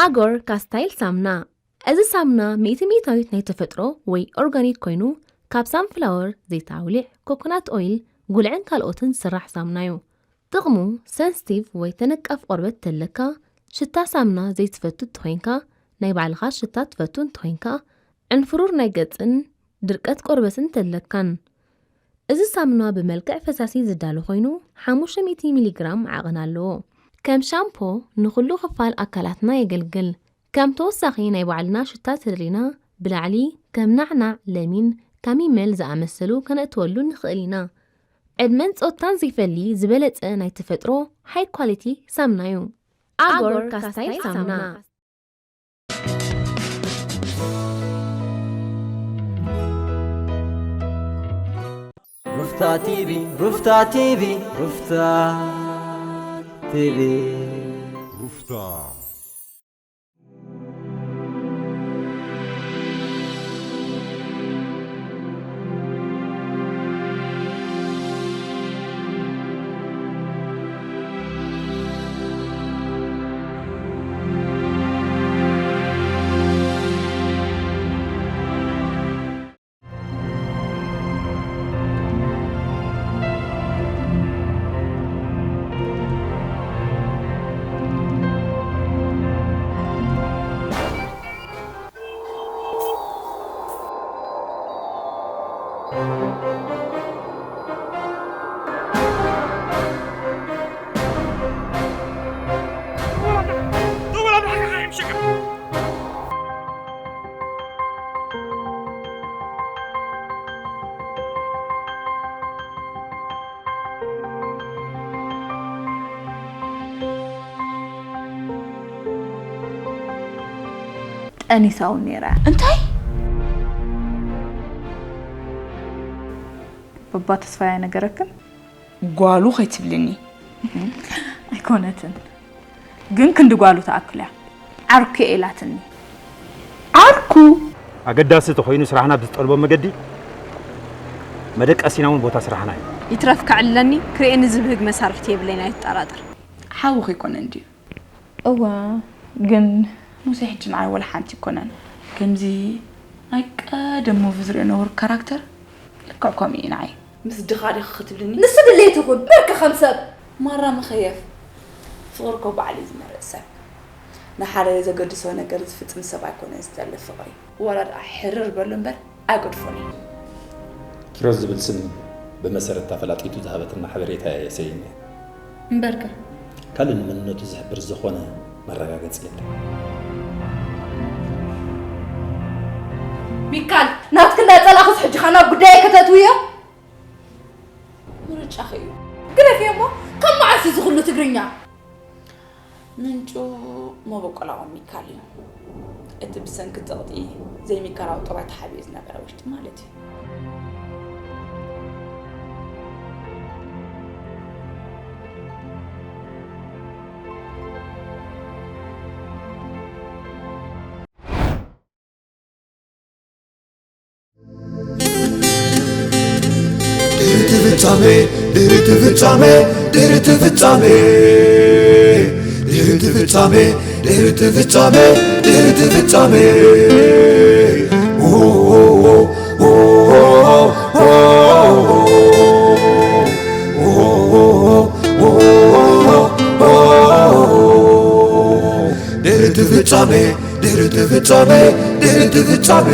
ኣጎር ካስታይል ሳምና። እዚ ሳምና ሚእቲ ሚእታዊት ናይ ተፈጥሮ ወይ ኦርጋኒክ ኮይኑ፣ ካብ ሳንፍላወር፣ ዘይት ኣውሊዕ፣ ኮኮናት ኦይል፣ ጉልዕን ካልኦትን ዝስራሕ ሳምና እዩ። ጥቕሙ፣ ሰንስቲቭ ወይ ተነቃፍ ቆርበት ተለካ፣ ሽታ ሳምና ዘይትፈቱ እንተኾይንካ፣ ናይ ባዕልኻ ሽታ ትፈቱ እንተኾይንካ፣ ዕንፍሩር ናይ ገጽን ድርቀት ቆርበትን ተለካን። እዚ ሳምና ብመልክዕ ፈሳሲ ዝዳሎ ኮይኑ፣ ሓሙሽተ ሚእቲ ሚሊግራም ዓቐን ኣለዎ። ከም ሻምፖ ንኹሉ ክፋል ኣካላትና የገልግል። ከም ተወሳኺ ናይ ባዕልና ሽታ ተደሊና፣ ብላዕሊ ከም ናዕናዕ፣ ለሚን፣ ካሚመል ዝኣመሰሉ ከነእትወሉ ንኽእል ኢና። ዕድመን ጾታን ዘይፈሊ ዝበለጸ ናይ ተፈጥሮ ሃይ ኳሊቲ ሳምና እዩ። ኣጎር ካስታይል ሳምና። ሩፍታ ቲቪ ሩፍታ ቲቪ ሩፍታ ቲቪ ሩፍታ ጠኒሳ እውን ነይራ። እንታይ? በባ ተስፋይ ኣይነገረክን? ጓሉ ከይትብልኒ። ኣይኮነትን፣ ግን ክንዲ ጓሉ ትኣክል እያ። ዓርኩ እየ ኢላትኒ። ዓርኩ? ኣገዳሲ ተኾይኑ ስራሕና ብዝጠልቦ መገዲ መደቀሲና እውን ቦታ ስራሕና እዩ። ይትረፍ ከዕልለኒ ክርእየኒ ዝብህግ መሳርሕቲ የብለይን ኣይትጠራጠር። ሓውኺ ኣይኮነን ድዩ? እወ፣ ግን ሙሴ ሕጂ ንዓይ ወላ ሓንቲ ኣይኮነን። ከምዚ ናይ ቀደም ሙቪ ዝሪኦ ነበርኩ ካራክተር ልክዕ ከምኡ እዩ ንዓይ። ምስ ድኻ ዲኺ ክትብልኒ? ንሱ ድሌቱ ይኹን በርኪ ከም ሰብ። ማራ መኸየፍ ፍቕሪ እኮ ባዕሉ እዩ ዝመርጽ ሰብ። ንሓደ ዘገድሶ ነገር ዝፍጽም ሰብ ኣይኮነን ዝደሊ ፍቕሪ። ዋላ ደኣ ሕርር በሉ እምበር ኣይገድፎን እዩ። ኪሮስ ዝብል ስም ብመሰረት እታ ፈላጢቱ ዝሃበትና ሓበሬታ እየ ሰይመ። እምበርከ ካልእ ንመንነቱ ዝሕብር ዝኾነ መረጋገጺ የለን። ሚካል ናትኪ እንዳጸላእክስ ሕጂ ኸኣ ናብ ጉዳየይ ከተእትውዮ? ምርጫኺ እዩ። ግደፍዮ እሞ ካብ መዓስ እዚ ኩሉ ትግርኛ? ምንጩ መበቆላዊ ሚካል እዩ። እቲ ብሰንኪ ጸቕጢ ዘይሚካላዊ ጠባይ ተሓቢኡ ዝነበረ ውሽጢ ማለት እዩ። ድሕሪቲ ፍጻሜ ድሕሪቲ ፍጻሜ ድሕሪቲ ፍጻሜ ድሕሪቲ ፍጻሜ ድሕሪቲ ፍጻሜ ድሕሪቲ ፍጻሜ ድሕሪቲ ፍጻሜ ድሕሪቲ ፍጻሜ ድሕሪቲ ፍጻሜ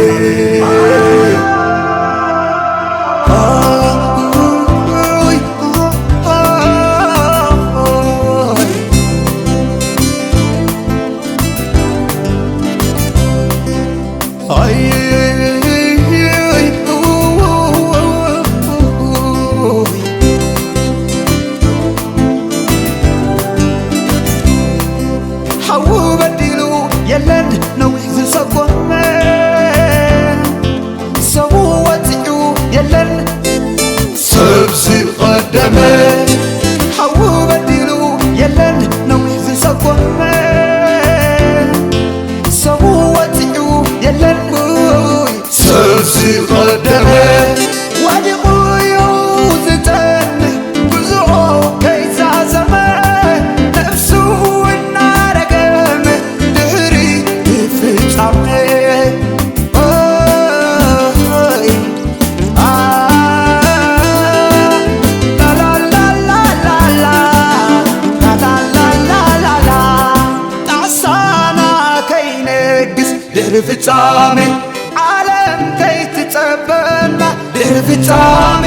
ሓዉ በዲሉ የለን ነዊሕ ዝሰጎመ ሰቡ ወፂዑ የለን ሰብ ዝቐደመ ሓዉ በዲሉ የለን ነዊሕ ዝሰጎመ ሰቡ ወፂዑ የለን ሰብ ዝቐደመ ወዲቑ እዩ ዝጸንሕ ጉዞ ከይዛዘመ ነፍሱ እናረገመ ድሕሪ ድሕሪ ፍጻሜ ዓለም ከይትጸበና ድሕሪ ፍጻሜ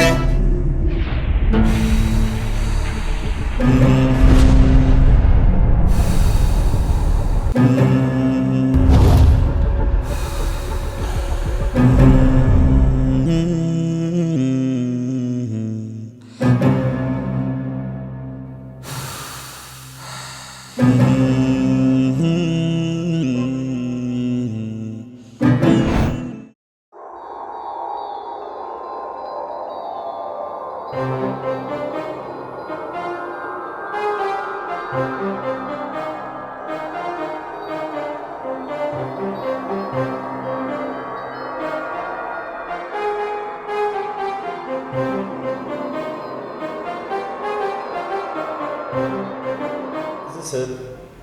እዚ ሰብ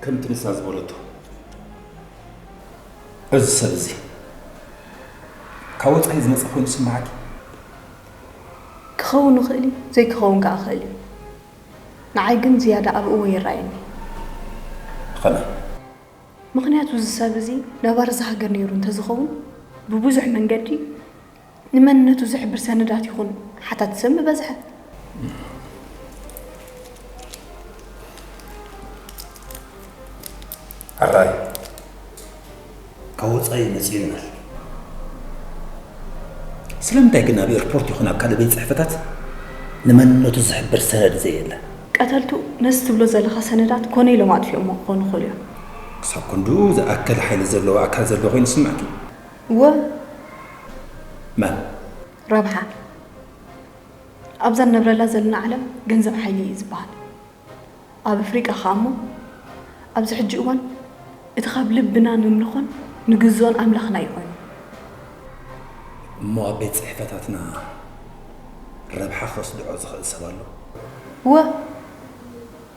ከምቲ ንሳ ዝበለቶ እዚ ሰብ እዚ ካብ ወጻኢ ዝመጸ ኮይኑ ስምዓኪ? ክኸውን ይኽእል እዩ፣ ዘይክኸውን ከኣ ይኽእል እዩ። ንዓይ ግን ዝያዳ ኣብ እወ ይረኣየኒ። ብኸመይ? ምኽንያቱ እዚ ሰብ እዚ ነባሪ እዛ ሃገር ነይሩ እንተዝኸውን፣ ብብዙሕ መንገዲ ንመንነቱ ዝሕብር ሰነዳት ይኹን ሓታት ሰብ ምበዝሐ። ሕራይ ካብ ወጻኢ መጺኡ ንበል። ስለምንታይ ግን ኣብ ኤርፖርት ይኹን ኣብ ካልእ ቤት ጽሕፈታት ንመንነቱ ዝሕብር ሰነድ ዘየለ? ቀተልቱ ነዚ ትብሎ ዘለኻ ሰነዳት ኮነ ኢሎም ኣጥፊኦሞ ክኾኑ ይኽእሉ እዮም። ክሳብ ክንድኡ ዝኣክል ሓይሊ ዘለዎ ኣካል ዘሎ ኮይኑ ይስምዓኪ? እወ። መን? ረብሓ። ኣብዛ ንነብረላ ዘለና ዓለም ገንዘብ ሓይሊ እዩ ዝበሃል። ኣብ ኣፍሪቃ ከኣ እሞ ኣብዚ ሕጂ እዋን እቲ ካብ ልብና ነምልኾን ንግዝኦን ኣምላኽና እዩ ኮይኑ። እሞ ኣብ ቤት ጽሕፈታትና ረብሓ ከስድዖ ዝኽእል ሰብ ኣሎ? እወ፣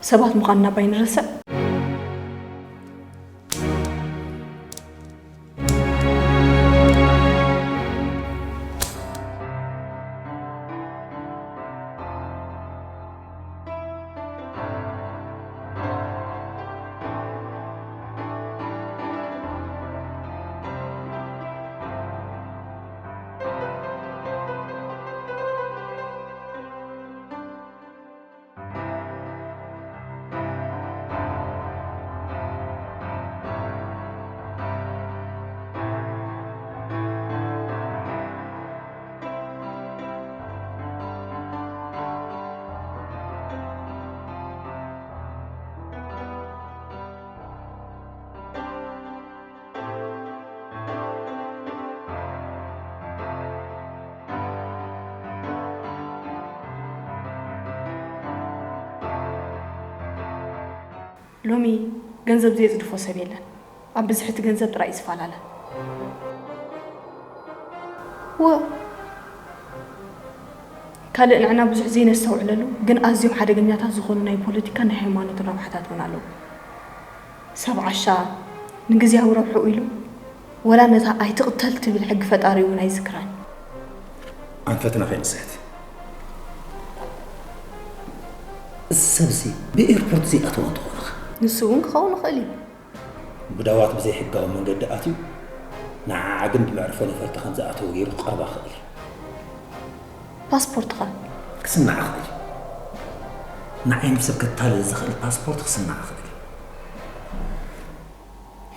ሰባት ምዃንና ባይንረስዕ። ሎሚ ገንዘብ ዘየጽድፎ ሰብ የለን። ኣብ ብዝሒ እቲ ገንዘብ ጥራይ እዩ ዝፈላለ። ወ-፣ ካልእ ንዕና ብዙሕ ዘይነስተውዕለሉ ግን ኣዝዮም ሓደገኛታት ዝኾኑ ናይ ፖለቲካን ናይ ሃይማኖትን ረብሓታት እውን ኣለዉ። ሰብ ዓሻ ንግዝያዊ ረብሕኡ ኢሉ ወላ ነታ ኣይትቕተል ትብል ሕጊ ፈጣሪ እውን ኣይዝክራን። ኣንፈትና ከይንስሕት። እዚ ሰብ እዚ ብኤርፖርት ዘይኣተወ እንተኾነ ኸ? ንሱ እውን ክኸውን ይኽእል እዩ። ብዳዋት ብዘይሕጋዊ መንገዲ ኣትዩ ንዓዓ ግን ብመዕርፎ ነፈርቲ ከም ዝኣተወ ገይሩ ክቐርባ ይኽእል እዩ። ፓስፖርትኻ? ክስናዕ ይኽእል እዩ። ንዓይ ንሰብ ከታልል ዝኽእል ፓስፖርት ክስናዕ ይኽእል እዩ።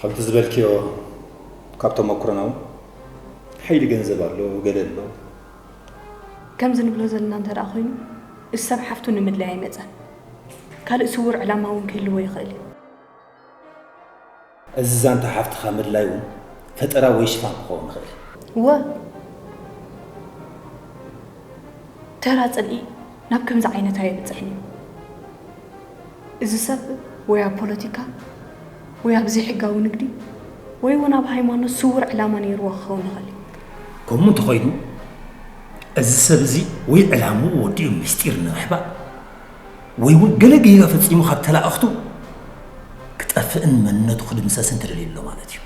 ከምቲ ዝበልክዮ ካብ ተመኩሮና እውን ሓይሊ ገንዘብ ኣሎ፣ ገለ ኣሎ። ከምዚ ንብሎ ዘለና እንተ ደኣ ኮይኑ፣ እዚ ሰብ ሓፍቱ ንምድላይ ኣይመጸን። ካልእ ስውር ዕላማ እውን ክህልዎ ይኽእል እዩ። እዚ ዛንታ ሓፍትኻ ምድላይ እውን ፈጠራ ወይ ሽፋን ክኸውን ይኽእል። እወ፣ ተራ ጽልኢ ናብ ከምዚ ዓይነት ኣየብጽሕን እዩ። እዚ ሰብ ወይ ኣብ ፖለቲካ፣ ወይ ኣብ ዘይሕጋዊ ንግዲ፣ ወይ እውን ኣብ ሃይማኖት ስዉር ዕላማ ነይርዎ ክኸውን ይኽእል እዩ። ከምኡ እንተኾይኑ፣ እዚ ሰብ እዚ ወይ ዕላምኡ ወዲኡ ምስጢር ንምሕባእ፣ ወይ እውን ገለ ጌጋ ፈጺሙ ካብ ተላእኽቱ ክጠፍእን መንነቱ ክድምሰስን ተደልዩ ኣሎ ማለት እዩ።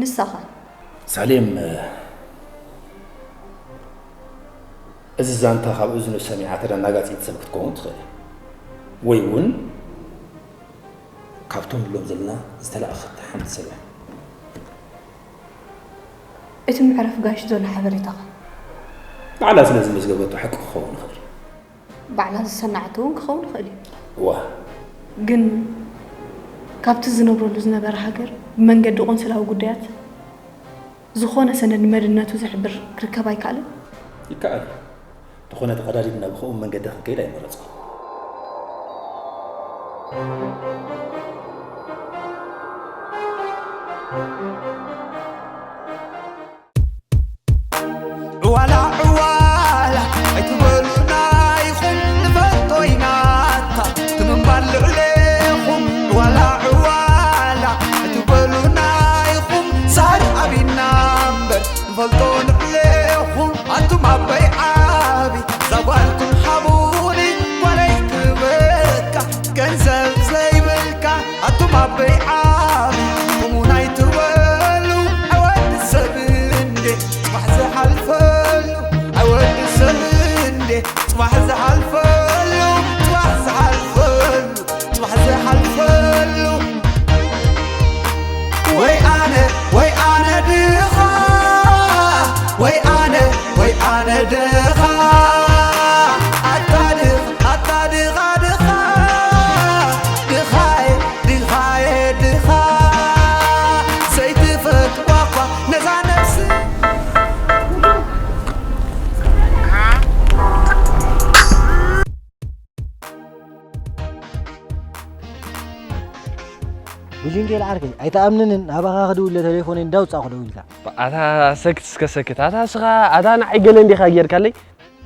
ንሳኸ? ሳሌም፣ እዚ ዛንታ ካብ እዝኑ ሰሚዓ ተደናጋፂት ሰብ ክትከውን ትኽእል እያ። ወይ እውን ካብቶም ንብሎም ዘለና ዝተላእኸት ሓንቲ ሰብ እያ። እቲ መዕረፊ ጋሽ ዘሎ ሓበሬታኸ? ባዕላ ስለ ዝመዝገበቶ ሓቂ ክኸውን ይኽእል እዩ። ባዕላ ዝሰናዐቶ እውን ክኸውን ይኽእል እዩ። እዋ። ግን ካብቲ ዝነብረሉ ዝነበረ ሃገር ብመንገዲ ቆንስላዊ ጉዳያት ዝኾነ ሰነድ ንመንነቱ ዝሕብር ክርከብ ኣይከኣለን? ይከኣል እዩ። እንተኾነ ተቐዳዲምና ብኸምኡ መንገዲ ክንከይድ ኣይመረፅኩን። ዕዋላ ዕዋላ ኣይትበሉና ኢኹም ንፈልጦ ኢናታ እቲ ምንባር ልዕሌኹም ዕዋላ ዕዋላ ኣይትበሉና ኢኹም ሳር ኣቢና እምበር ንፈልጦ ልዕሌኹም ኣቱም ኣቦይ ዓቢ እዛ ጓልኩም ሃቡኒ ጓለይ ክበካ ገንዘብ ዘይብልካ ኣቱም ኣቦይ ዓቢ እሙን ኣይትበሉ ኣይወዲ ሰብ እንዴ ጽባሕ ዝሓልፈሉ ኣይወዲ ሰብ እንዴ ጽባሕ ዝሓልፈሉ ጽባሕ ዝሓልፈሉ ጽባሕ ዝሓልፈሉ ወይ ኣነ ወይ ኣነ ድኻ ወይ ኣነ ወይ ኣነ ድኻ ኣታ ድኻ ኣታ ድኻ ድኻ ድኻየ ድኻየ ድኻ ዘይትፈትዋ እኳ ነዛ ነብሲ ብጅንጌል ዓርከይ ኣይትኣምንንን ናባኻ ክድውለ ተሌፎነይ እንዳውፃእኹ ደዊልካ ኣታ ሰክት እስከ ሰክት ኣታ ስኻ ኣታ ንዓይ ገለ እንዲኻ ጌርካለይ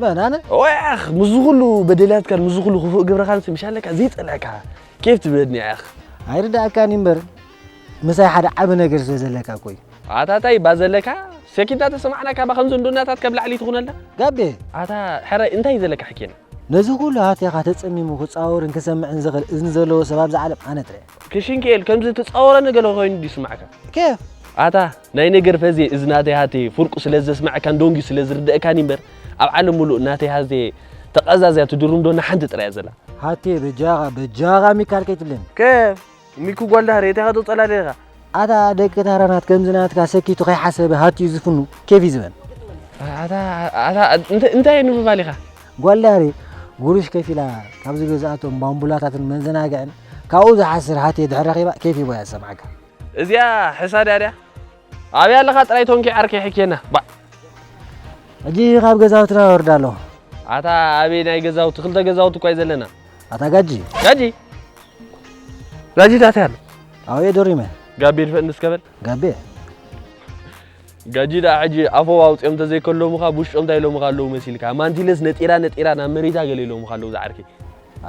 መን ኣነ ኦያኽ ምስዚ ኩሉ በደላትካን ምስዚ ኩሉ ክፉእ ግብርኻን ምሽ ኣለካ ዘይጸልዐካ ኬፍ ትብለኒ ኢኻ ኣይርዳእካን እምበር ምሳይ ሓደ ዓቢ ነገር ስለ ዘለካ እኮ እዩ ኣታ ታይ እባ ዘለካ ሰኪት እናተሰማዕናካ እባ ከምዚ እንዶ እናታትካ ብላዕሊ ትኹነልና ጋቤ ኣታ ሕራይ እንታይ እዩ ዘለካ ሕኬና ነዚ ኩሉ ሃቴኻ ተጸሚሙ ክጻወርን ክሰምዕን ዝኽእል እዝኒ ዘለዎ ሰብ ኣብዛ ዓለም ኣነ ጥራይ እየ። ክሽንክኤል ከምዚ ትጻወረኒ ገለ ኮይኑ ድዩ ይስማዕካ? ኬፍ ኣታ ናይ ነገር ፈዜ እዚ ናተይ ሃቴ ፍርቁ ስለ ዘስምዐካን ደንጉዩ ስለ ዝርደአካን እምበር ኣብ ዓለም ሙሉእ ናተይ ሃቴ ተቐዛዝያ ትድርም ዶ ንሓንቲ ጥራይ እያ ዘላ። ሃቴ በጃኻ በጃኻ ሚካል ከይትብለኒ። ኬፍ ሚኩ ጓል ዳህሪ እንታይ ኢኻ ተጸላልየኻ? ኣታ ደቂ ታህራናት ከምዚ ናትካ ሰኪቱ ከይሓሰበ ሃትዩ ዝፍኑ ኬፍ እዩ ዝበን። ኣታ ኣታ እንታይ እንታይ እዩ ንምባል ኢኻ? ጓል ዳህሪ ጉሩሽ ከፊላ ካብ ዝገዝኣቶም ባምቡላታትን መዘናግዕን ካብኡ ዝሓስር ሃትየ ድሕሪ ረኺባ ኬፍ ሂቦ እያ ዝሰምዓካ። እዚኣ ሕሳድ እያ ድያ? ኣበይ ኣለኻ ጥራይ ቶንኪ ዓርከይ ሕክየና ባዕ። ሕጂ ካብ ገዛውትና ወርዳ ኣለኹ። ኣታ ኣበይ ናይ ገዛውቲ ክልተ ገዛውቲ እኳ እዩ ዘለና። ኣታ ጋጂ። ጋጂ ጋጂ ዳታ ኣሎ። ኣውየ ዶሪመ። ጋቤ ድፈእ እንድስከበል። ጋቤ። ጋጂ ደኣ ሕጂ ኣፎ ኣውፂኦም ተዘይከሎሙኻ ብውሽጦም እንታይ ኢሎሙኻ ኣለዉ መሲልካ ማንቲለስ ነጢራ ነጢራ ናብ መሬታ ገለ ኢሎሙኻ ኣለዉ ዝዓርከይ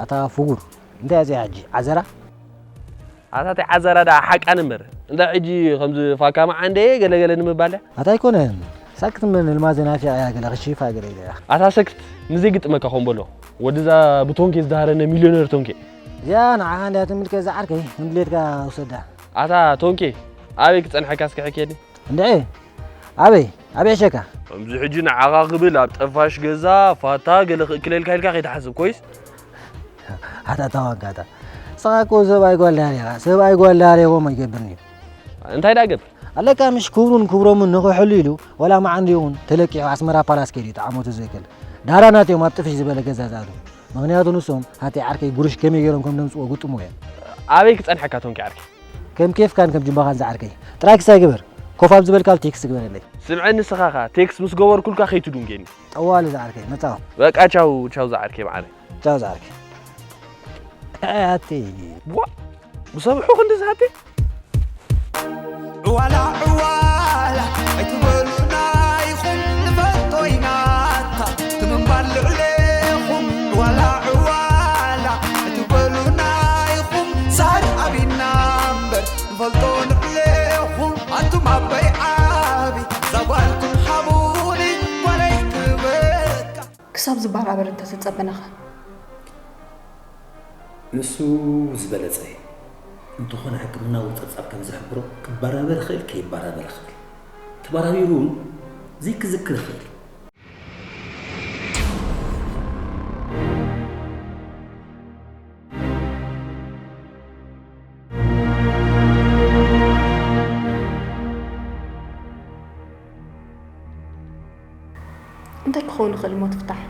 ኣታ ፍጉር እንታይ እዚኣ ሕጂ ዓዘራ ኣታ ታይ ዓዘራ ደኣ ሓቃን እምበር እንታይ ሕጂ ከምዚ ፋካ መዓንደ ገለ ገለ ንምባል ኣታ ኣይኮነን ሳክት እምበር ንልማዘ ናፊቐያ ገለ ክሽፋ ገለ ኢለ ኣታ ሰክት ንዘይግጥመካ ኮን በሎ ወድዛ ብቶንኬ ዝዳሃረነ ሚልዮነር ቶንኬ እዚኣ ንዓኻ እንድያ ትምልከት ዝዓርከይ ንድሌትካ ውሰዳ ኣታ ቶንኬ ኣበይ ክጸንሐካ እስኪ ሕኬኒ እንድዒ ኣበይ ኣበይ ሕሸካ ከምዚ ሕጂ ንዓኻ ክብል ኣብ ጠፋሽ ገዛ ፋታ ገለ ክእክለልካ ኢልካ ከይትሓስብ ኮይስ ኣታ ታዋጋታ ንስኻ እኮ ሰብኣይ ጓል ዳር ኢኻ ሰብኣይ ጓል ዳር ኢኹም ኣይገብርን እዩ እንታይ ዳ ገብር ኣለካ ምሽ ክብሩን ክብሮምን ንኽሕሉ ኢሉ ወላ መዓንዲ ይኹን ተለቂሑ ኣስመራ ፓላስ ከይዱ እዩ ተዓሞቱ ዝእክል ዳራ ናትዮም ኣብ ጥፍሽ ዝበለ ገዛ ዝኣትዉ ምኽንያቱ ንሶም ሃተይ ዓርከይ ጉርሽ ከመይ ገይሮም ከም ደምፅዎ ግጥሞ እዮም ኣበይ ክፀንሐካ ቶም ዓርከይ ከም ኬፍካን ከም ጅምባኻን ዝዓርከይ ጥራይ ክሳይ ግበር ኮፍ ኣብ ዝበልካሉ ቴክስት ግበረለይ ስምዐኒ ንስኻ ኸኣ ቴክስት ምስ ገበርኩልካ ከይትዱንጌኒ ጠዋሊ ዝዓርከይ መጻወት በቃ ቻው ቻው ዝዓርከይ መዓረይ ቻው ዝዓርከይ ኣቲ ዋ ብሰብሑ ክንዲ ዝሃቲ ዕዋላ ዕዋላ ኣይትበሉና ኢኹም ንፈልጦ ኢናታ ትምንባር ልዕሌኹም ዕዋላ ዕዋላ ኣይትበሉና ኢኹም ሳር ኣቢና እምበር ንፈልጦ ልዕሌኹም ኣቱም ኣቦይ ዓቢ ዛጓልኩም ሃቡኒ ጓለይ ክበካ ክሳብ ዝበራበር እንተተጸበናኸ? ንሱ ዝበለጸ እዩ። እንተኾነ ሕክምናዊ ጸብጻብ ከም ዝሕብሮ ክበራበር ይኽእል ከይበራበር ይኽእል። ተበራቢሩ እውን ዘይክዝክር ይኽእል። እንታይ ክኸውን ይኽእል እሞ ትፍታሕ?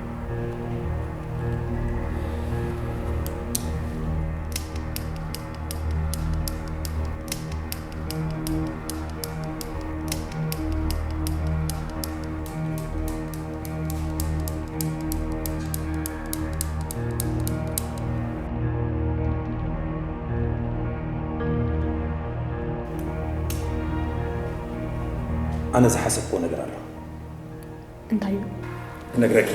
ኣነ ዝሓሰብክዎ ነገር ኣሎ። እንታይ እዩ? ክነግረኪ።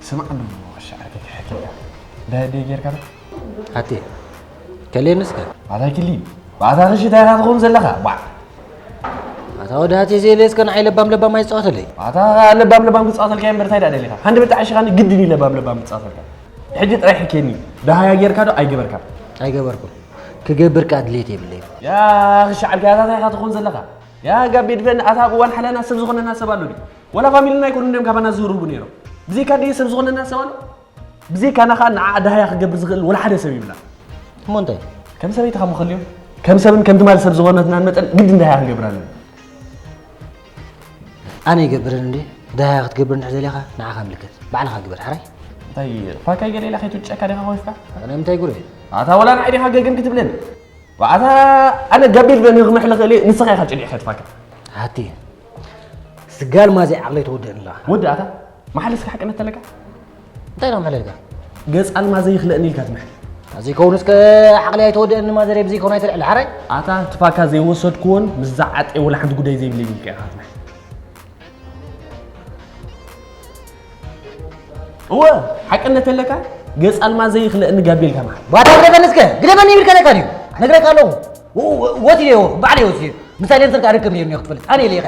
ስማዕ እንዶ ወሻዕ ተተሐኪያ ዳዲ ጌርካ ዶ? ኣቴ ከሌንስከ ኣታ ክሊ ባታ ክሽታ ኢኻ ትኸውን ዘለኻ ባ ኣታ ወዲ ኣቴ ዘየለየስከ ንዓይ ለባም ለባም ኣይፃወተለይ ኣታ ለባም ለባም ክፃወተልካ እምበር እንታይ ደኣ ደሊኻ ሓንቲ ብጣዕ ሽኻኒ ግድን እዩ ለባም ለባም ክፃወተልካ ሕጂ ጥራይ ሕኬኒ ደሃያ ጌርካ ዶ ኣይገበርካ ኣይገበርኩን ክገብር ከኣ ድሌት የብለይ ያ ክሻዕልካ ኣታ እንታይ ኢኻ ትኸውን ዘለኻ ያ ጋቢ ድፈን ኣታ ኣብ እዋን ሓላና ሰብ ዝኾነና ሰብ ኣሎ ድዩ ወላ ፋሚልና ኣይኮኑ እንዲዮም ካባና ዝህሩቡ ነይሮም ብዘይካ ድየ ሰብ ዝኾነና ሰብ ኣሎ ብዘይካና ከዓ ንዓ ደሃያ ክገብር ዝኽእል ወላ ሓደ ሰብ ይብላ እሞ እንታይ? ከም ሰበይቲ ካብ ምኸልዮ ከም ሰብን ከም ትማል ሰብ ዝኾነትና መጠን ግድ እንዳሃያ ክንገብር ኣለና። ኣነ ይገብርን እንዴ? ዳሃያ ክትገብር እንድሕር ደሊኻ ንዓኻ ምልከት። ባዕልኻ ግበር ሓራይ። እንታይ ፋካይ ገለ ኢላ ከይትውጨካ ዲኻ ኮይፍካ? ኣነ ምንታይ ጉረ? ኣታ ወላ ንዓይ ዲኻ ገግም ክትብለኒ? ኣታ ኣነ ገቢል በኒ ክምሕለ ክእል ንስኻ ኢኻ ጭዲዕካ ትፋካ። ሃቲ ስጋል ማዚ ዓቕለይ ተወደእን ኣለኻ። ወዲ ኣታ መሓል እስኪ ሓቅነት ተለካ? እንታይ ኢሎም መሕለልካ? ገጽ ኣልማዘይ ይኽለእኒ ኢልካ ትምሕል። ዘይከውንስ ዓቕሊ ኣይተወደአኒ ማዘር ብዘይከውን ኣይተልዕል ሓራይ። ኣታ ትፋካ ዘይወሰድክዎን ምስ ዝዓጠየ ወላ ሓንቲ ጉዳይ ዘይብለኒ ኢልካ ኢኻ ትምሕል። እወ ሓቅነት ኣለካ። ገጽ ኣልማዘይ ይኽለእኒ ጋቤልካ መሓል። ባታ ግደፈኒ እስከ ግደፈኒ ይብል ከለካ ድዩ? ነግረካ ኣለኹ። ወት ኢለ ባዕለይ ወት ምስ ሳይለንሰር ኣረክብ ነይሩ ክትፈልጥ ኣነ ኢለ ኢኻ።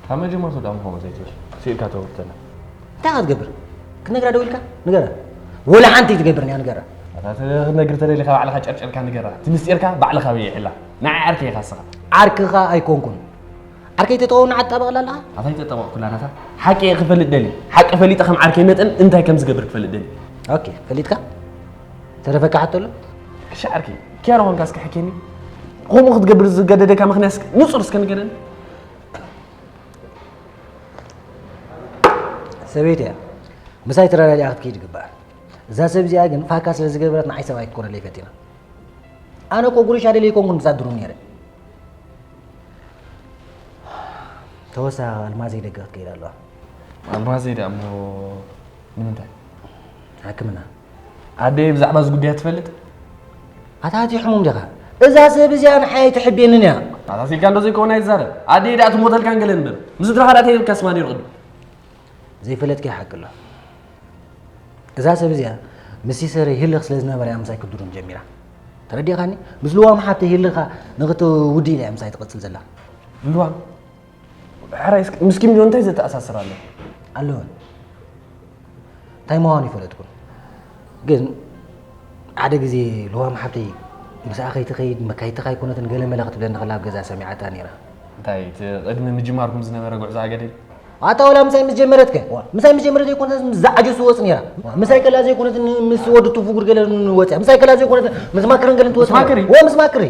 ካብ መጀመርቱ ደኣ ምኾነ ዘይትብል ስኢልካ ተወርተና። እንታይ ኢኻ ትገብር? ክነግራ ደው ኢልካ ንገራ። ወላ ሓንቲ ትገብርን እያ ንገራ። ኣታ ክትነግር ተደሊኻ ባዕልኻ ጨርጨርካ ንገራ። እቲ ምስጢርካ ባዕልኻ በይዕላ። ንዓይ ዓርከይ ኢኻ እስኻ። ዓርክኻ ኣይኮንኩን። ዓርከይ ተጠወና ዓጣበቕላ ኣለኻ? ኣታ ኣይተጠወቕኩላን ኣታ። ሓቂ እየ ክፈልጥ ደልየ። ሓቂ ፈሊጠ ከም ዓርከይ መጠን እንታይ ከም ዝገብር ክፈልጥ ደልየ። ኦኬ ፈሊጥካ? ተረፈካ ሕቶ ኣሎ? ክሻ ዓርከይ ኪያሮ ኾንካ እስኪ ሓኬኒ። ከምኡ ክትገብር ዝገደደካ ምኽንያት እስኪ ንጹር እስከ ንገረኒ። ሰበይቲ እያ ምሳይ ተረዳዲኣ ክትከይድ ይግባእ። እዛ ሰብ እዚኣ ግን ፋካ ስለ ዝገበረት ንዓይ ሰብኣይ ክትኮነለይ ፈቲና። ኣነ እኮ ጉርሻ ደልየ ኣይኮንኩን ክሳድሩ ነይረ። ተወሳኺ ኣልማዘይ ደገ ክትከይድ ኣለዋ። ኣልማዘይ ደኣ እሞ ንምንታይ? ሕክምና። ኣደይ ብዛዕባ እዚ ጉዳይ ትፈልጥ? ኣታ ኣቲ ሕሙም ዲኻ? እዛ ሰብ እዚኣ ንዓይ ኣይትሕብየንን እያ። ኣታ ሲልካ እንዶ ዘይኮነ ኣይትዛረብ። ኣደይ ደኣ ትሞተልካን ገለ እምበር። ምስ ስድራኻ ደኣ ተይብካ ስማ ነይሩ ቅድም። ዘይፈለጥኪ ሓቂ ኣሎ። እዛ ሰብ እዚኣ ምስ ይሰረይ ህልኽ ስለ ዝነበረ እያ ምሳይ ክትድሩን ጀሚራ። ተረዲኻኒ? ምስ ልዋም ሓብተይ ህልኻ ንኽትውድእ ኢላ እያ ምሳይ ትቕጽል ዘላ። ልዋም? ሕራይ እስኪ ምስ ኪም ጆን እንታይ ዘተኣሳስር ኣሎ? ኣለወን። እንታይ ምዃኑ ይፈለጥኩን። ግን ሓደ ግዜ ልዋም ሓብተይ ምስኣ ከይትኸይድ መካይትኻ ኣይኮነትን ገለ መለ ክትብለኒ ከላ ኣብ ገዛ ሰሚዓታ ነይራ። እንታይ እቲ ቅድሚ ምጅማርኩም ዝነበረ ጉዕዞ ኣገደል? ኣታ ወላ ምሳይ ምስ ጀመረትከ? ዋ፣ ምሳይ ምስ ጀመረት ዘይኮነትስ ምስ ዝዓጀሱ ወጽ ነይራ። ዋ፣ ምሳይ ከላ ዘይኮነት ምስ ወዲ ቱፉጉር ገለ ንወጽያ። ምሳይ ከላ ዘይኮነት ምስ ማክርን ገለ ትወጽ። ማክሪ? ወ ምስ ማክሪ።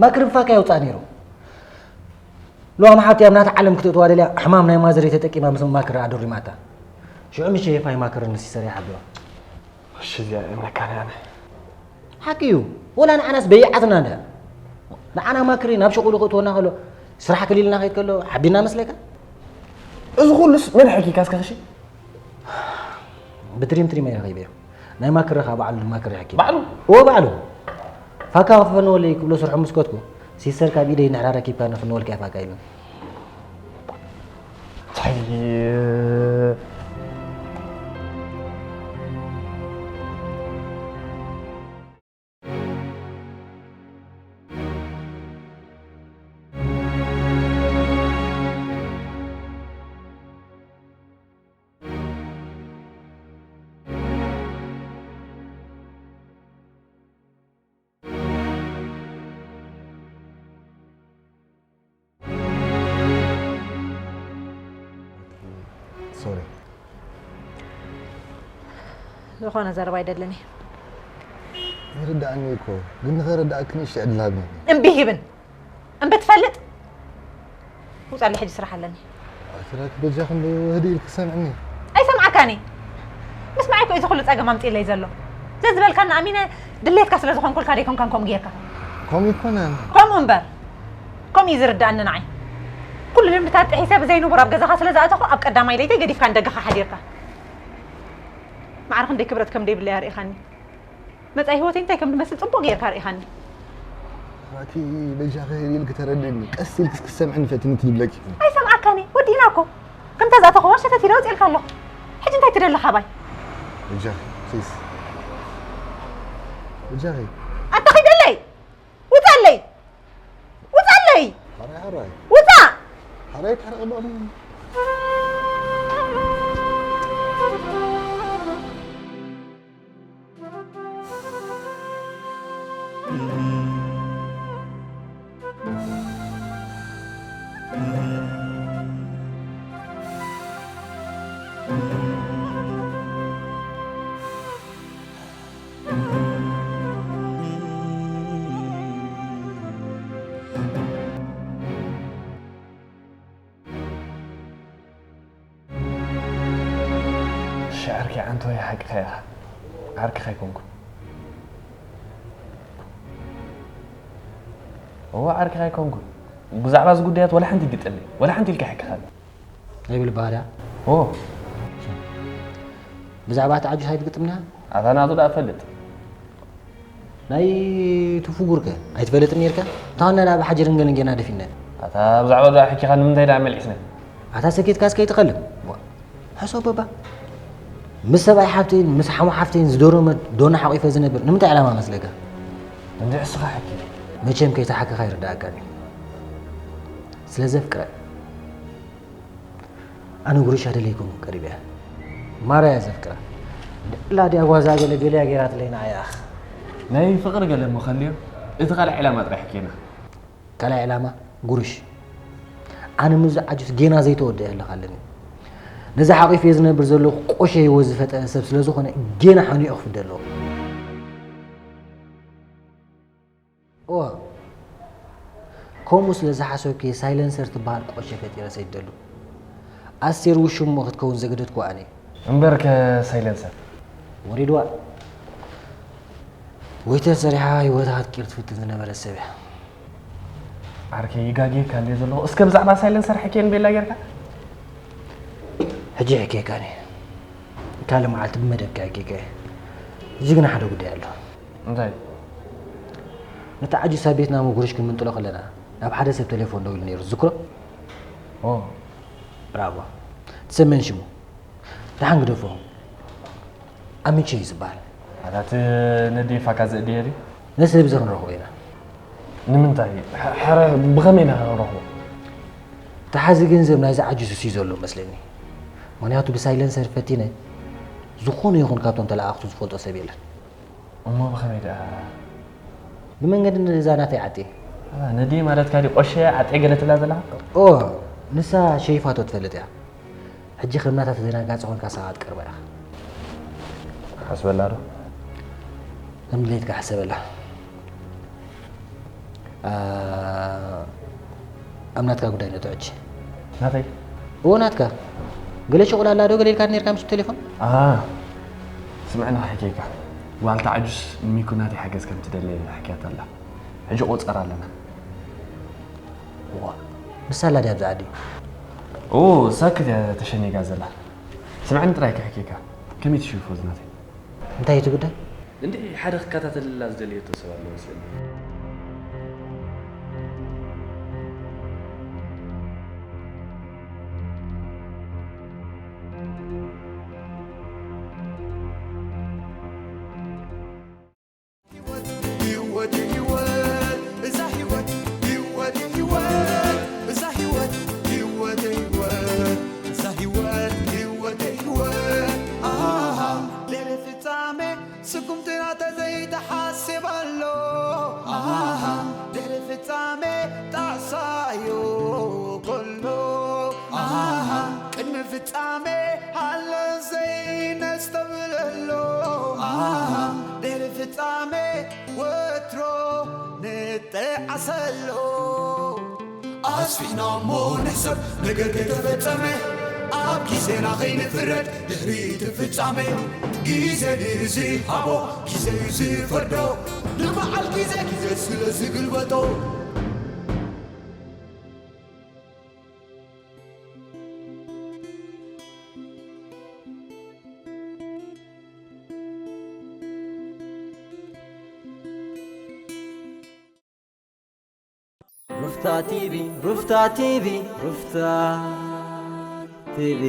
ማክሪ ፋካ የውጻእ ነይሩ። ሎሚ ሓብቲ ኣብ ናታ ዓለም ክትእትዋ ደልያ ሕማም ናይ ማዘረይ ተጠቂማ ምስ ማክሪ ኣደሪማታ። ሽዑ ምሸ የፋይ ማክሪ ንሲሰር ይሓብዋ። እሺ እዚኣ እምነካን ኣነ። ሓቂ እዩ። ወላ ንዓናስ በይዓትና እንዳ ንዓና ማክሪ ናብ ሸቑሉ ክእትወና ከሎ ስራሕ ክሊልና ከይድ ከሎ ሓቢና መስለካ? እዚ ኩሉስ መን ሓኪካ እስከ ክሺ? ብትሪም ትሪም ኣይረኸይበዮ። ናይ ማክሪ ኸዓ በዓሉ ማክሪ ሓኪም። በዓሉ? እዎ በዓሉ። ፋካ ክፈንወለይ ክብሎ ስርሑ ምስ ከድኩ ሲስተር ካብ ኢደይ ንሕራ ረኪብካ ንፍንወልካ እያ ፋካ ኢሉኒ። ሶሪ። ዝኾነ ዘረባ ኣይደልን እየ። ይርዳእኒ እኮ ግን ንኸረዳእክ ንእሽቶ ዕድል ሃብኒ። እምቢ ሂብን እምቢ ትፈልጥ ውፃለይ ሕጂ ስራሕ ኣለኒ። ኣትራክ በጃኽን ዶ ህድእ ኢልክ ሰምዕኒ። ኣይሰምዓካን እየ። ምስማዓይ እኮ እዩ እዚ ኩሉ ፀገም ኣምፂእለይ ዘሎ። ዘዝበልካኒ ኣሚነ ድሌትካ ስለ ዝኾንኩልካ ደይኮንካን ከምኡ ጌርካ። ከምኡ ኣይኮነን። ከምኡ እምበር ከምኡ እዩ ዝርድኣኒ ንዓይ። ኩሉ ልምድታት ጥሒሰ ብዘይ ንቡር ኣብ ገዛኻ ስለ ዝኣተኹ ኣብ ቀዳማይ ለይተይ ገዲፍካ ንደገኻ ሓዲርካ። ማዕረ ክንደይ ክብረት ከም ደይብለይ ኣርኢኻኒ። መጻኢ ህይወተይ እንታይ ከም ዝመስል ጽቡቕ ጌርካ ኣርኢኻኒ። ኣቲ በጃኺ ኢልኪ ተረድእኒ፣ ቀስ ኢልኪ እስኪ ሰምዕኒ ፈትኒ ትድብለኪ። ኣይሰምዓካን እየ፣ ወዲእና እኮ። ከምታ ዝኣተኹዋ ሸተት ኢለ ወጺኤልካ ኣለኹ። ሕጂ እንታይ ትደሊ ካባይ? በጃኺ ፕሊስ። በጃኺ። ኣታ ኺደለይ! ውጻለይ! ውጻለይ! ሓራይ ሓራይ። ውጻእ! ሓራይ ተረቐበሉ። ወይ ሓቅኻ ኢኻ። ዓርክኻ ኣይኮንኩን። እዎ፣ ዓርክኻ ኣይኮንኩን። ብዛዕባ እዚ ጉዳያት ወላ ሓንቲ ይግጠለይ፣ ወላ ሓንቲ ኢልካ ይሕክኻለይ። ኣይብል ባህርያ። እዎ። ብዛዕባ እቲ ዓጁስ ኣይትግጥምና? ኣታ ናቱ ደኣ እፈልጥ። ናይ ትፉጉርከ ኣይትፈልጥን ነርካ? እንታኾንና ደኣ ብሓጀርን ገለን ጌና ደፊንና። ኣታ ብዛዕባ ደኣ ሕኪኻ ንምንታይ ደኣ መልሒስና? ኣታ ሰኪትካስ ከይትኸልም። ዋ፣ ሕሰብ በባ። ምስ ሰብኣይ ሓብተይን ምስ ሓሙ ሓፍተይን ዝደረመ ዶና ሓቂፈ ዝነብር ንምንታይ ዕላማ መስለካ? እንድዒ እስኻ ሕኪ። መቸም ከይተሓከኻ ይርዳእካን እዩ። ስለ ዘፍቅረ። ኣነ ጉርሻ ደለይኩም ቀሪበያ። ማራ እያ ዘፍቅራ። ድላ ድያ ጓዛ ገለ ገለያ ገይራትለይ ንዓይ ኣኽ። ናይ ፍቕሪ ገለ እሞ ከልዮ፣ እቲ ካልእ ዕላማ ጥራይ ሕኪና። ካልኣይ ዕላማ ጉርሽ። ኣነ ምስ ዓጁስ ጌና ዘይተወደአ ህልኽ ኣለኒ። ነዚ ሓቂፈዮ ዝነብር ዘለኹ ቆሸ ህይወት ዝፈጠረ ሰብ ስለ ዝኾነ ጌና ሓኒኡ ክፍደ ኣለዎ። እወ። ከምኡ ስለ ዝሓሰብኩ እየ ሳይለንሰር ትበሃል ቆሸ ፈጢረ ሰዲደሉ። ኣስቴር ውሽሙ ክትከውን ዘገደድኩዋ ኣነ እየ። እምበርከ ሳይለንሰር? ወሪድዋ። ወይተር ሰሪሓ ህይወታ ክትቅይር ትፍትን ዝነበረት ሰብ እያ። ዓርከይ ይጋግየካ እንድየ ዘለኹ። እስከ ብዛዕባ ሳይለንሰር ሕኬን ቤላ ጌርካ? ሕጂ ይሕኬካን እየ። ካልእ መዓልቲ ብመደብካ ይሕኬካ እየ። ሕጂ ግና ሓደ ጉዳይ ኣሎ። እንታይ? ነቲ ዓጁስ ኣብ ቤትና ምጉርሽ ክንምንጥሎ ከለና ናብ ሓደ ሰብ ቴሌፎን ደዊሉ ነይሩ፣ ትዝክሮ? ኦ። ብራቮ። እቲ ሰብ መን ሽሙ? ደሓን ግደፎ። ኣሚቼ እዩ ዝበሃል። ኣታ እቲ ነዴ ፋካ ዘእድየ ድዩ? ነቲ ሰብ እዚ ክንረኽቦ ኢና። ንምንታይ? ሓ-፣ ሓረ ብኸመይ ኢና ክንረኽቦ? ተሓዚ ገንዘብ ናይዚ ዓጁስ እዩ ዘሎ መስለኒ። ምኽንያቱ ብሳይለንሰር ፈቲነ ዝኾነ ይኹን ካብቶም ተለኣኣኽቱ ዝፈልጦ ሰብ የለን። እሞ ብኸመይ ደኣ? ብመንገዲ ነዛ ናተይ ዓጤ። ኣባ፣ ነዴ ማለትካ ድዩ? ቆሸ ዓጤ ገለ ትብላ ዘለኻ? ኦ፣ ንሳ ሸይፋቶ ትፈልጥ እያ። ሕጂ ከም ናታ ተደናጋጺ ኾንካ ሳቓ ትቀርባ ኢኻ። ሓስበላ ዶ? ከም ድሌትካ ሕሰበላ። ኣ፣ ኣብ ናትካ ጉዳይ ነቶ ሕጂ። ናተይ? እዎ፣ ናትካ። ገለ ሸቑላ ኣላ ዶ ገለ ኢልካ ነርካ ምስ ቴሌፎን? ኣ፣ ስምዕኒ ክሕከየካ። ጓልታ ዓጁስ ንሚኩ ናተይ ሓገዝ ከም ትደሊ ሓኪያታ ኣላ። ሕጂ ቆጸራ ኣለና። እዋ፣ ንሳ ኣላ ድያ ኣብዛ ዓዲ? ኦ፣ ሳክት እያ ተሸኒጋ ዘላ። ስምዕኒ ጥራይ ክሕከየካ። ከመይ ትሽርፎ እዚ ናተይ? እንታይ እዩ እቲ ጉዳይ? እንድዒ ሓደ ክከታተለላ ዝደለየቶ ሰብ ኣሎ መስለኒ። ህይወት፣ ህይወት፣ ህይወት፣ እዛ ህይወት፣ ህይወት፣ ህይወት፣ እዛ ህይወት፣ ህይወት፣ ህይወት፣ እዛ ህይወት፣ ህይወት፣ ህይወት፣ ኣሃ፣ ድሕሪ ፍጻሜ ስጉምትና ተዘይተሓስብ ኣሎ፣ ኣሃ፣ ድሕሪ ፍጻሜ ጣዕሳዮ ጎሎ፣ ኣሃ፣ ቅድሚ ፍጻሜ ሃለ ዘይነስተብለሎ፣ ኣሃ፣ ድሕሪ ፍጻሜ ወትሮ ንጠዓሰሎ። ኣስፊሕና እሞ ንሕሰብ ነገር ከይተፈጸመ፣ ኣብ ግዜና ከይንፍረድ ድሕሪ እቲ ፍጻሜ። ግዜ ንዝሃቦ ግዜ እዩ ዝፈርዶ፣ ንበዓል ግዜ ግዜ ስለ ዝግልበጦ። ሩፍታ ቲቪ፣ ሩፍታ ቲቪ፣ ሩፍታ ቲቪ።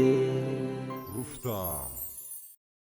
ሩፍታ